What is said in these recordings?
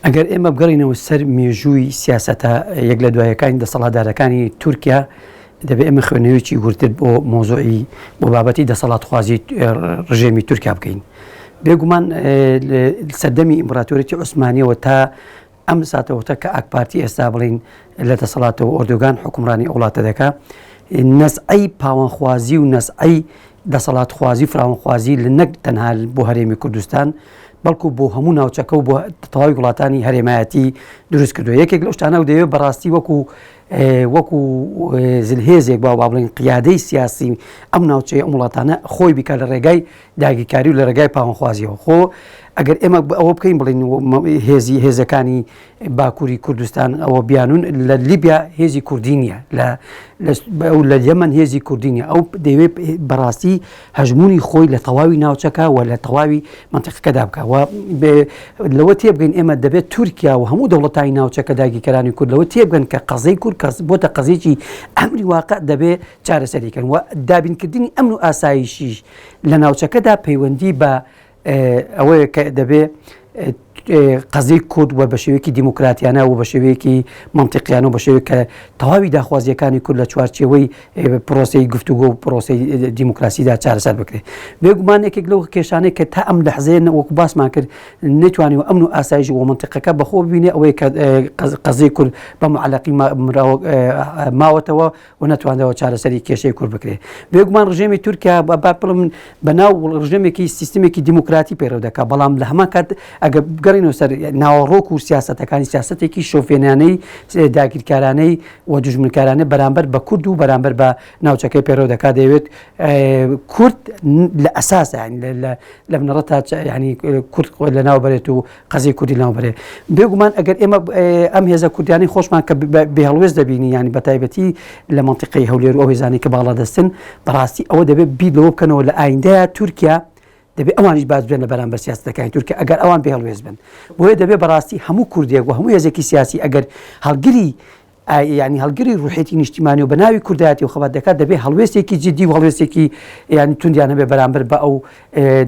ئەگەر ئێمە بگەڕینەوە سەر مێژووی سیاسەتە یەک لە دوایەکانی دەسەڵاتدارەکانی تورکیا، دەبێ ئێمە خوێندنەوەیەکی وردتر بۆ مەوزوعی بۆ بابەتی دەسەڵاتخوازی ڕژێمی تورکیا بکەین. بێگومان سەردەمی ئیمپراتۆریەتی عوسمانیەوە تا ئەم ساتەوەختە کە ئاکپارتی ئێستا بڵین لە دەسەڵاتەوە ئۆردوگان حکومڕانی ئەو وڵاتە دەکا، نەزعەی پاوانخوازی و نەزعەی دەسەڵاتخوازی و فراوانخوازی لە نەک تەنها بۆ هەرێمی کوردستان بەڵکو بۆ هەموو ناوچەکە و بۆ تەواوی وڵاتانی هەرێمایەتی دروست کردووە. یەکێک لەو شتانە و دەیەوێت بەڕاستی وەکو وەکو زلهێزێک با با بڵێن قیادەی سیاسی ئەم ناوچەیە ئەم وڵاتانە خۆی بکات لە ڕێگای داگیرکاری و لە ڕێگای پاوانخوازیەوە. خۆ ئەگەر ئێمە ئەوە بکەین بڵێین هێزی هێزەکانی باکووری کوردستان ئەوە بیانون لە لیبیا هێزی کوردی نییە لە لە یەمەن هێزی کوردی نیە ئەو دەیەوێت بەڕاستی هەژمونی خۆی لە تەواوی ناوچەکە و لە تەواوی منتیقەکەدا بکە و لەوە تێبگەین ئێمە دەبێت تورکیا و هەموو دەوڵەتانی ناوچەکە داگیرکەرانی کورد لەوە تێبگەن کە قەزەی کورد کەس بۆتە قەزێکی ئەمری واقع دەبێت چارەسەری کەن و دابینکردنی ئەمن و ئاسایشیش لە ناوچەکەدا پەیوەندی بە ئەوەیە کە دەبێ قەزیی کورد و بە شێوەیەکی دیموکراتیانە و بە شێوەیەکی مەنتیقیانە و بە شێوەیەک کە تەواوی داخوازییەکانی کورد لە چوارچێوەی پرۆسەی گفتوگۆ و پرۆسەی دیموکراسیدا چارەسەر بکرێت. بێگومان یەکێک لەو کێشانەی کە تا ئەم لەحزەیە وەکو باسمان کرد نەیتوانیوە ئەمن و ئاسایش و مەنتیقەکە بەخۆ ببینێ ئەوەیە کە قەزیی کورد بە معەلەقی ماوەتەوە و نەتوانراوە چارەسەری کێشەی کورد بکرێت. بێگومان ڕژێمی تورکیا با بڵێم بە ناو ڕژێمێکی سیستمێکی دیموکراتی پەیڕەو دەکات، بەڵام لە هەمان کات ئەگەر بگەڕێینەوە سەر ناوەڕۆک و سیاسەتەکانی، سیاسەتێکی شۆفێنانەی داگیرکارانەی و دوژمنکارانە بەرامبەر بە کورد و بەرامبەر بە ناوچەکەی پەیڕەو دەکات، دەیەوێت کورد لە ئەساسا یانی لە بنەڕەتا یانی کورد لەناو بەرێت و قەزیەی کوردی لەناو بەرێ. بێگومان ئەگەر ئێمە ئەم هێزە کوردیانەی خۆشمان کە بێهەڵوێست دەبینی یانی بەتایبەتی لە مەنتیقەی هەولێر و ئەو هێزانەی کە باڵادەستن بەڕاستی ئەوە دەبێت بیر لەوە بکەنەوە لە ئایندەیە تورکیا دەبێت ئەوانیش باج بدەن لە بەرامبەر سیاسەتەکانی تورکیا ئەگەر ئەوان بێهەڵوێست بن. بۆیە دەبێت بەڕاستی هەموو کوردێک و هەموو هێزێکی سیاسی ئەگەر هەڵگری یانی هەڵگری ڕوحیەتی نیشتیمانی و بە ناوی کوردایەتی و خەبات دەکات دەبێ هەڵوێستێکی جدی و هەڵوێستێکی یانی توندیان هەبێ بەرامبەر بە ئەو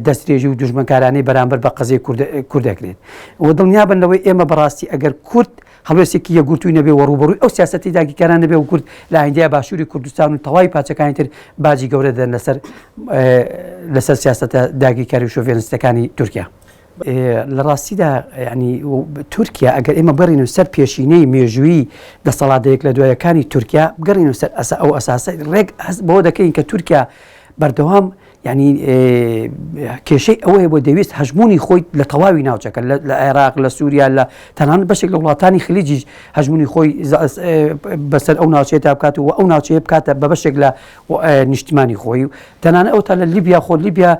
دەسترێژی و دوژمنکارانەی بەرامبەر بە قەزیەی کورد کورد دەکرێت و دڵنیابن لەوەی ئێمە بەڕاستی ئەگەر کورد هەڵوێستێکی یەکگرتووی نەبێ و ڕووبەڕووی ئەو سیاسەتی داگیرکاران نەبێ و کورد لە ئایندەیە باشووری کوردستان و تەواوی پارچەکانی تر باجی گەورە دەدەن لەسەر لەسەر سیاسەتە داگیرکاری و شۆڤێنستەکانی تورکیا. لە ڕاستیدا یانی تورکیا ئەگەر ئێمە بگەڕینەوە سەر پێشینەی مێژوویی دەسەڵاتە یەک لە دوایەکانی تورکیا بگەڕینەوە سەر ئەسا ئەو ئەساسە ڕێک هەست بەوە دەکەین کە تورکیا بەردەوام یعنی کێشەی ئەوەیە بۆ دەویست هەژمونی خۆی لە تەواوی ناوچەکە لە عێراق لە سووریا لە تەنانەت بەشێک لە وڵاتانی خلیجیش هەژمونی خۆی بەسەر ئەو ناوچەیە تا بکات و ئەو ناوچەیە بکاتە بە بەشێک لە نیشتمانی خۆی و تەنانە ئەو تا لە لیبیا خۆ لیبیا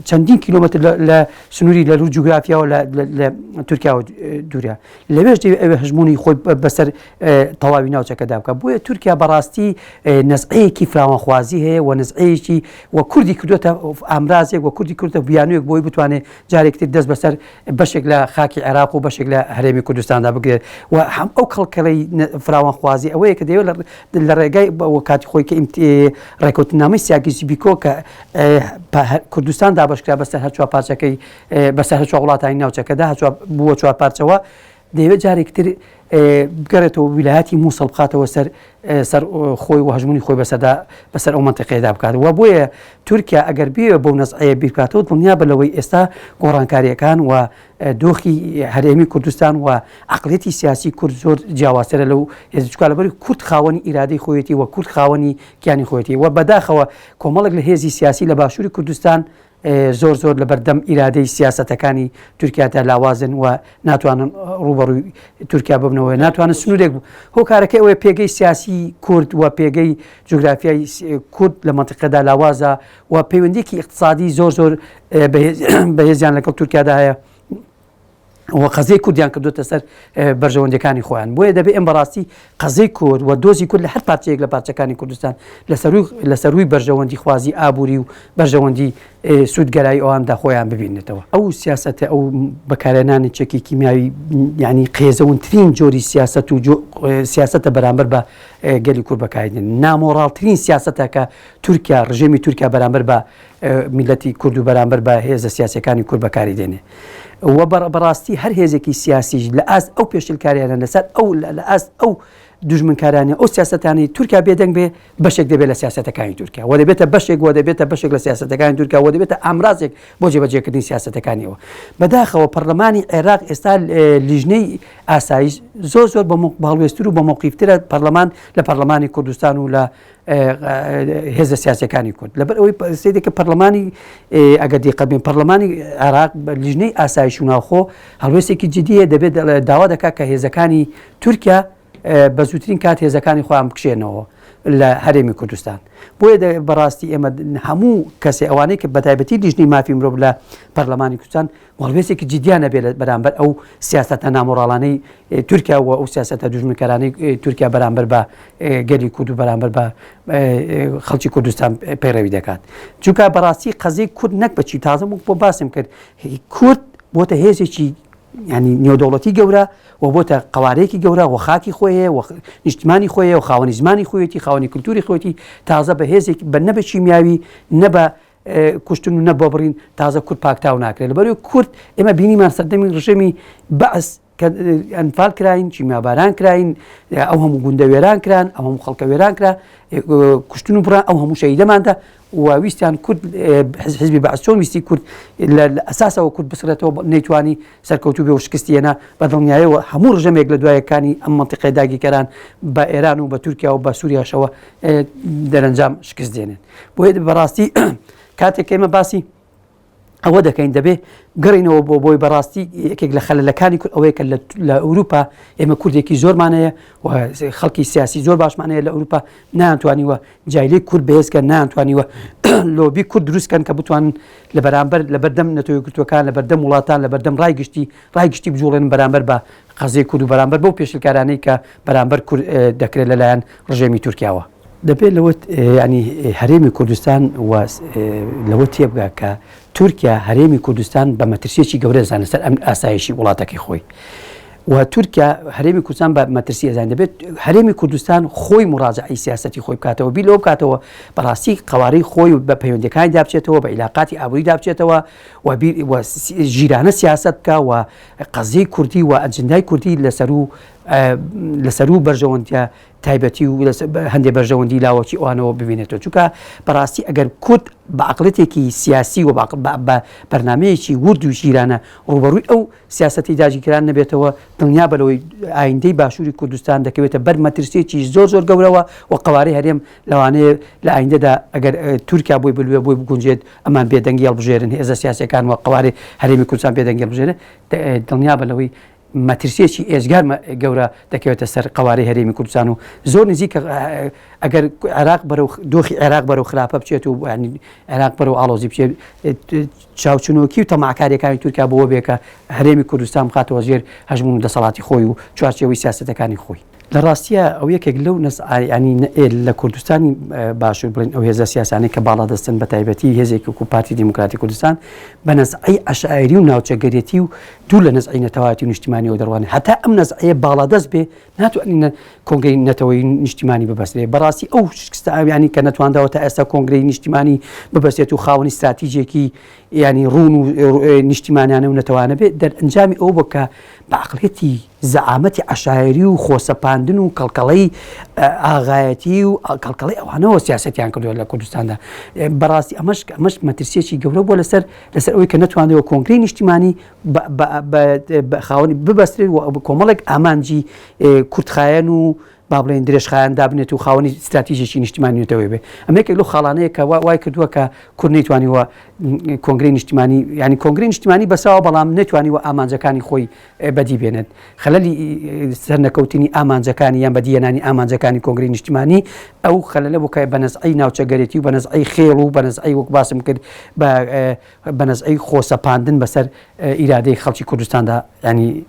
چەندین کیلۆمەتر لە سنووری لە روو جوگرافیاوە لە تورکیاوە دوورە لەوێش دەوێت ئەوێ هەژمونی خۆی بەسەر تەواوی ناوچەکەدا بکە بۆیە تورکیا بەڕاستی نەزعەیەکی فراوانخوازی هەیە و نەزعەیەکی و کوردی کردوتە ئامرازێک و کوردی کردە بیانوێک بۆی بتوانێت جارێکتر دەست بەسەر بەشێک لە خاکی عێراق و بەشێک لە هەرێمی کوردستاندا بگرێت و هەم ئەو کەڵکەڵەی فراوانخوازی ئەوەیە کە دەیەوێت لە ڕێگای بە کاتی خۆی کە ڕێکەوتنامەی سیاگیسی بیکۆ کە کوردستان دابشکرا بەسەر هەر چوار پارچەکەی بەسەر هەر چوار وڵاتانی ناوچەکەدا هەر چوار بووە چوار پارچەوە دەیەوێت جارێکی تر بگەڕێتەوە ویلایەتی مووسڵ بخاتەوە سەر سەر خۆی و هەژمونی خۆی بەسەردا بەسەر ئەو مەنتیقەیەدا بکات و بۆیە تورکیا ئەگەر بێ بەو نەزعەیە بیر بکاتەوە دڵنیا بە لەوەی ئێستا گۆڕانکارییەکان و دۆخی هەرێمی کوردستان و عەقڵیەتی سیاسی کورد زۆر جیاوازترە لەو هێز چکا لەبەری کورد خاوەنی ئیرادەی خۆیەتی و کورد خاوەنی کیانی خۆیەتی و بەداخەوە کۆمەڵێک لە هێزی سیاسی لە باشووری کوردستان زۆر زۆر لەبەردەم ئیرادەی سیاسەتەکانی تورکیادا لاوازن و ناتوانن ڕووبەڕووی تورکیا ببنەوە ناتوانن سنوورێک بوو هۆکارەکەی ئەوەیە پێگەی سیاسی کورد و پێگەی جوگرافیای کورد لە مەنتیقەدا لاوازە و پەیوەندیەکی ئیقتسادی زۆر زۆر بەهێزیان لەگەڵ تورکیادا هەیە و قەزیەی کوردیان کردوتە سەر بەرژەوەندیەکانی خۆیان بۆیە دەبێ ئەم بەڕاستی قەزیەی کورد و دۆزی کورد لە هەر پارچەیەک لە پارچەکانی کوردستان لە سەروی لە سەروی بەرژەوەندی خوازی ئابووری و بەرژەوەندی سوودگەرایی ئەواندا خۆیان ببینێتەوە. ئەو سیاسەتە، ئەو بەکارهێنانی چەکی کیمیاوی یانی قێزەونترین جۆری سیاسەت و سیاسەتە بەرامبەر بە گەلی کورد بەکاری دێنن. نامۆڕاڵترین سیاسەتە کە تورکیا، ڕژێمی تورکیا بەرامبەر بە میللەتی کورد و بەرامبەر بە هێزە سیاسیەکانی کورد بەکاری دێنێ. و بەڕاستی هەر هێزێکی سیاسیش لە ئاست ئەو پێشلکاریانە لەسەر ئەو لە ئاست ئەو دوژمنکارانە ئەو سیاسەتانەی تورکیا بێدەنگ بێ بەشێک دەبێت لە سیاسەتەکانی تورکیا و دەبێتە بەشێک و دەبێتە بەشێک لە سیاسەتەکانی تورکیا و دەبێتە ئامرازێک بۆ جێبەجێکردنی سیاسەتەکانیەوە. بەداخەوە پەرلەمانی عێراق ئێستا لیژنەی ئاسایش زۆر زۆر بە هەڵوێستر و بە مەوقیفترە پەرلەمان لە پەرلەمانی کوردستان و لە هێزە سیاسەکانی کورد لەبەر ئەوەی سێدێکە پەرلەمانی ئەگەر دیقەت بین پەرلەمانی عێراق بە لیژنەی ئاسایش و ناوخۆ هەڵوێستێکی جدیە دەبێت داوا دەکات کە هێزەکانی تورکیا بە زووترین کات هێزەکانی خۆیان بکشێنەوە لە هەرێمی کوردستان. بۆیە بەڕاستی ئێمە هەموو کەسێ ئەوانەی کە بەتایبەتی لیژنەی مافی مرۆڤ لە پەرلەمانی کوردستان هەڵوێستێکی جدیان هەبێت لە بەرامبەر ئەو سیاسەتە نامۆڕاڵانەی تورکیا و ئەو سیاسەتە دوژمنکەرانەی تورکیا بەرامبەر بە گەلی کورد و بەرامبەر بە خەڵکی کوردستان پەیڕەوی دەکات. چونکە بەڕاستی قەزیەی کورد نەک بەچی تازە بۆ باسم کرد کورد بۆتە هێزێکی ینی نێودەوڵەتی گەورە و بۆتە قەوارەیەکی گەورە و خاکی خۆی هەیە و نیشتمانی خۆی هەیە و خاوەنی زمانی خۆیەتی خاوەنی کولتوری خۆیەتی تازە بە هێزێک بە نە بە کیمیاوی نە بە کوشتن و نە بۆ بڕین تازە کورد پاکتاو ناکرێت لەبەرەوەی کورد ئێمە بینیمان سەردەمی ڕژێمی بەعس کە ئەنفال کراین کیمیاباران کراین ئەو هەموو گوندە وێران کران ئەو هەموو خەڵکە وێران کرا کوشتن و بڕان ئەو هەموو شەهیدەماندا و ویستیان کورد حزبی بەعس چۆن ویستی کورد لە ئەساسەوە کورد بسڕێتەوە نەیتوانی سەرکەوتوو بێ و شکستی هێنا بە دڵنیایەوە هەموو ڕژەمێک لە دوایەکانی ئەم مەنتیقەی داگیرکەران بە ئێران و بە تورکیا و بە سووریاشەوە دەرەنجام شکست دێنن بۆیە بەڕاستی کاتێک ئێمە باسی ئەوە دەکەین دەبێ گەڕینەوە بۆ بۆی بەڕاستی یەکێک لە خەلەلەکانی کورد ئەوەیە کە لە ئەوروپا ئێمە کوردێکی زۆرمان هەیە و خەڵکی سیاسی زۆر باشمان هەیە لە ئەوروپا نەیانتوانیوە جایلەی کورد بەهێزکەن نەیانتوانیوە لۆبی کورد دروستکەن کە بتوانن لە بەرامبەر لە بەردەم نەتەوە یەکگرتووەکان لە بەردەم وڵاتان لە بەردەم ڕای گشتی ڕای گشتی بجوڵێنن بەرامبەر بە قەزیەی کورد و بەرامبەر بەو پێشلکارانەی کە بەرامبەر کورد دەکرێت لەلایەن ڕژێمی تورکیاوە. دەبێت لەوە یانی هەرێمی کوردستان و لەوە تێبگا کە تورکیا هەرێمی کوردستان بە مەترسیەکی گەورە دەزانێت لەسەر ئەم ئاسایشی وڵاتەکەی خۆی و تورکیا هەرێمی کوردستان بە مەترسی ئەزانێت دەبێت هەرێمی کوردستان خۆی مڕاجعی سیاسەتی خۆی بکاتەوە بیر لەوە بکاتەوە بەڕاستی قەوارەی خۆی بە پەیوەندەکانی دابچێتەوە بە عیلاقاتی ئابووری دابچێتەوە و بیر و ژیرانە سیاسەت بکە و قەزیەی کوردی و ئەجندای کوردی لەسەر و لەسەر و بەرژەوەندیە تایبەتی و هەندێ بەرژەوەندی لاوەکی ئەوانەوە ببینێتەوە چونکە بەڕاستی ئەگەر کورد بە عقلێتێکی سیاسی و بە بەرنمەیەکی ورد و ژیرانە ڕوبەڕووی ئەو سیاستی داگیرکەران نەبێتەوە دڵنیا بە لەوەی ئایندەی باشووری کوردستان دەکەوێتە بەر مەترسیەکی زۆر زۆر گەورەوە و قەوارەی هەرێم لەوانەیە لە ئایندەدا ئەگەر تورکیا بۆی بلوێ بۆی بگونجێت ئەمان بێدەنگی هەڵبژێرن هێزە سیاسەکان و قەوارەی هەرێمی کوردستان بێدەنگی هەڵبژێرن دڵنیا بە لەوەی مەترسیەکی ئێجگار گەورە دەکەوێتە سەر قەوارەی هەرێمی کوردستان و زۆر نزیکە ئەگەر عێراق بەرەو دۆخی عێراق بەرەو خراپە بچێت و عێراق بەرەو ئاڵۆزی بچێت چاوچنۆکی و تەماعکاریەکانی تورکیا بۆ بێ کە هەرێمی کوردستان بخاتەوە ژێر هەژمون و دەسەڵاتی خۆی و چوارچێوەی سیاسەتەکانی خۆی. لە ڕاستیا ئەو یەکێک لەو نەزعە یانی لە کوردستانی باشوور بڵێین ئەو هێزە سیاسانەی کە باڵادەستن بە تایبەتی هێزێکی وەکوو پارتی دیموکراتی کوردستان بە نەزعەی عەشایری و ناوچەگەرێتی و دوور لە نەزعی نەتەوایەتی و نیشتیمانیەوە دەڕوانێت هەتا ئەم نەزعەیە باڵادەست بێ ناتوانین کۆنگرەی نەتەوەیی نیشتیمانی ببەسترێ بەڕاستی ئەو شکستە ئاویانی کە نەتوانراوە تا ئێستا کۆنگرەی نیشتیمانی ببەستێت و خاوەنی ستراتیجێکی ینی ڕوون و نیشتیمانیانە و نەتەوانە بێت دەرئەنجامی ئەو بوو کە بە عەقڵیەتی زەعامەتی عەشایەری و خۆسەپاندن و کەڵکەڵەی ئاغایەتی و کەڵکەڵەی ئەوانەوە سیاسەتیان کردووە لە کوردستاندا بەڕاستی ئەمەش ئەمەش مەترسیەکی گەورە بووە لەسەر لەسەر ئەوەی کە نەتوانرێت کۆنگرەی نیشتیمانی بە خاوەنی ببەسترێت و کۆمەڵێک ئامانجی کورتخایەن و با بڵێین درێژخایەن دابنێت و خاوەنی ستراتیژێکی نیشتیمانی نەتەوەیی بێ. ئەمە یەکێک لەو خاڵانەیە کە وای کردووە کە کورد نەیتوانیوە کۆنگرەی نیشتیمانی یانی کۆنگرەی نیشتیمانی بەساوە بەڵام نەیتوانیوە ئامانجەکانی خۆی بەدی بێنێت. خەلەلی سەرنەکەوتنی ئامانجەکانی یان بەدیهێنانی ئامانجەکانی کۆنگرەی نیشتیمانی ئەو خەلەلە بوو کە بە نەزعی ناوچەگەرێتی و بە نەزعی خێڵ و بە نەزعی وەک باسم کرد بە نەزعی خۆسەپاندن بەسەر ئیرادەی خەڵکی کوردستاندا یانی.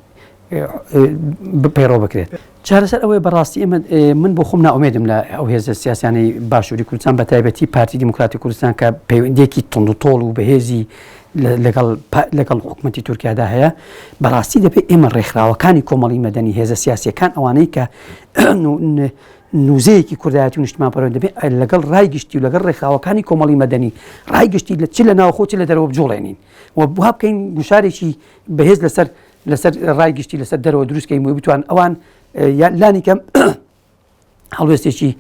پەیڕەو بکرێت. چارەسەر ئەوەیە بەڕاستی ئێمە من بۆ خۆم نائومێدم لە ئەو هێزە سیاسیانەی باشووری کوردستان بە تایبەتی پارتی دیموکراتی کوردستان کە پەیوەندیەکی توند و تۆڵ و بەهێزی لەگەڵ لەگەڵ حکوومەتی تورکیادا هەیە بەڕاستی دەبێت ئێمە ڕێکخراوەکانی کۆمەڵی مەدەنی هێزە سیاسیەکان ئەوانەی کە نوزەیەکی کوردایەتی و نیشتمانپەروەری دەبێت لەگەڵ ڕای گشتی و لەگەڵ ڕێکخراوەکانی کۆمەڵی مەدەنی ڕای گشتی لە چ لە ناوخۆ چ لە دەرەوە بجوڵێنین و وا بکەین گوشارێکی بەهێز لەسەر لەسەر ڕای گشتی لەسەر دەرەوە دروست کەین و بتوان ئەوان لانی کەم هەڵوێستێکی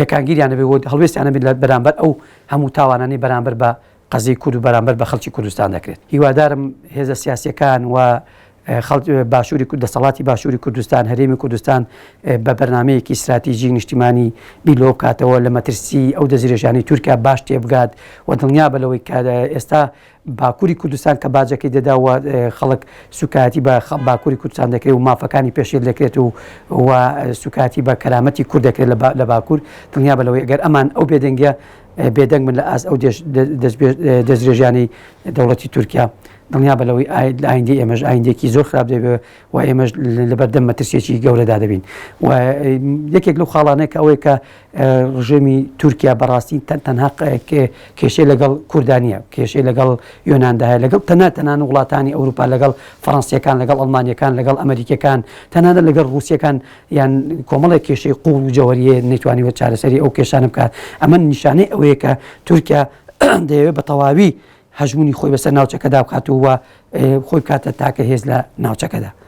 یەکانگیریان هەبێ و هەڵوێستیان هەبێت لە بەرامبەر ئەو هەموو تاوانانەی بەرامبەر بە قەزیەی کورد و بەرامبەر بە خەڵکی کوردستان دەکرێت. هیوادارم هێزە سیاسیەکان و باشووری دەسەڵاتی باشووری کوردستان، هەرێمی کوردستان بە بەرنامەیەکی ستراتیژی نیشتیمانی بیر لەوە بکاتەوە لە مەترسی ئەو دەستدرێژیانەی تورکیا باش تێبگات و دڵنیابە لەوەی کە ئێستا باکووری کوردستان کە باجەکەی دەدا و خەڵک سوکایەتی بە باکووری کوردستان دەکرێت و مافەکانی پێشێل دەکرێت و و سوکایەتی بە کەرامەتی کورد دەکرێت لە باکوور دڵنیابە لەوەی ئەگەر ئەمان ئەو بێدەنگیە بێدەنگ بن لە ئاست ئەو دەستدرێژیانەی دەوڵەتی تورکیا دڵنیابە لەوەی لە ئایندەی ئێمەش ئایندێکی زۆر خراپ دەبێت و ئێمەش لەبەردەم مەترسیەکی گەورەدا دەبین و یەکێک لەو خاڵانەیە کە ئەوەیە کە ڕژێمی تورکیا بەڕاستی تەنها کێشەی لەگەڵ کورددا نییە کێشەی لەگەڵ یۆناندا هەیە لەگەڵ تەنها تەنان وڵاتانی ئەوروپا لەگەڵ فەڕەنسیەکان لەگەڵ ئەڵمانیەکان لەگەڵ ئەمریکیەکان تەنانەت لەگەڵ ڕووسیەکان یان کۆمەڵێک کێشەی قوڵ و جەوەریە نەیتوانیوە چارەسەری ئەو کێشانە بکات ئەمە نیشانەی ئەوەیە کە تورکیا دەیەوێت بە تەواوی هەژمونی خۆی بەسەر ناوچەکەدا بکات و خۆی بکاتە تاکە هێز لە ناوچەکەدا.